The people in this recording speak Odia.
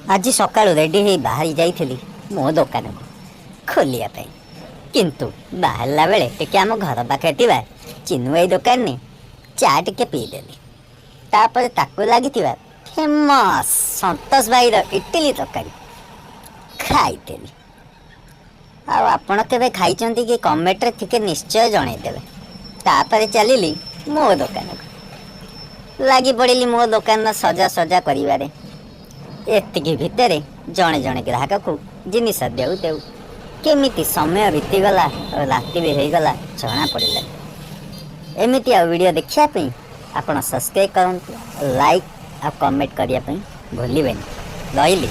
ଆଜି ସକାଳୁ ରେଡ଼ି ହେଇ ବାହାରି ଯାଇଥିଲି ମୋ ଦୋକାନକୁ ଖୋଲିବା ପାଇଁ। କିନ୍ତୁ ବାହାରିଲା ବେଳେ ଟିକେ ଆମ ଘର ପାଖରେ ଥିବା ଚିନୁ ଭାଇ ଦୋକାନରେ ଚା ଟିକେ ପିଇଦେଲି। ତାପରେ ତାକୁ ଲାଗିଥିବା ଫେମସ୍ ସନ୍ତୋଷ ଭାଇର ଇଟିଲି ତରକାରୀ ଖାଇଦେଲି। ଆଉ ଆପଣ କେବେ ଖାଇଛନ୍ତି କି, କମେଣ୍ଟରେ ଟିକେ ନିଶ୍ଚୟ ଜଣେଇଦେବେ। ତାପରେ ଚାଲିଲି ମୋ ଦୋକାନକୁ। ଲାଗି ପଡ଼ିଲି ମୋ ଦୋକାନର ସଜା ସଜା କରିବାରେ। ଏତିକି ଭିତରେ ଜଣେ ଜଣେ ଗ୍ରାହକକୁ ଜିନିଷ ଦେଉ ଦେଉ କେମିତି ସମୟ ବିତିଗଲା ଆଉ ରାତି ବି ହେଇଗଲା, ଜଣା ପଡ଼ିଲାନି। ଏମିତି ଆଉ ଭିଡ଼ିଓ ଦେଖିବା ପାଇଁ ଆପଣ ସବସ୍କ୍ରାଇବ୍ କରନ୍ତୁ, ଲାଇକ୍ ଆଉ କମେଣ୍ଟ କରିବା ପାଇଁ ଭୁଲିବେନି। ରହିଲି।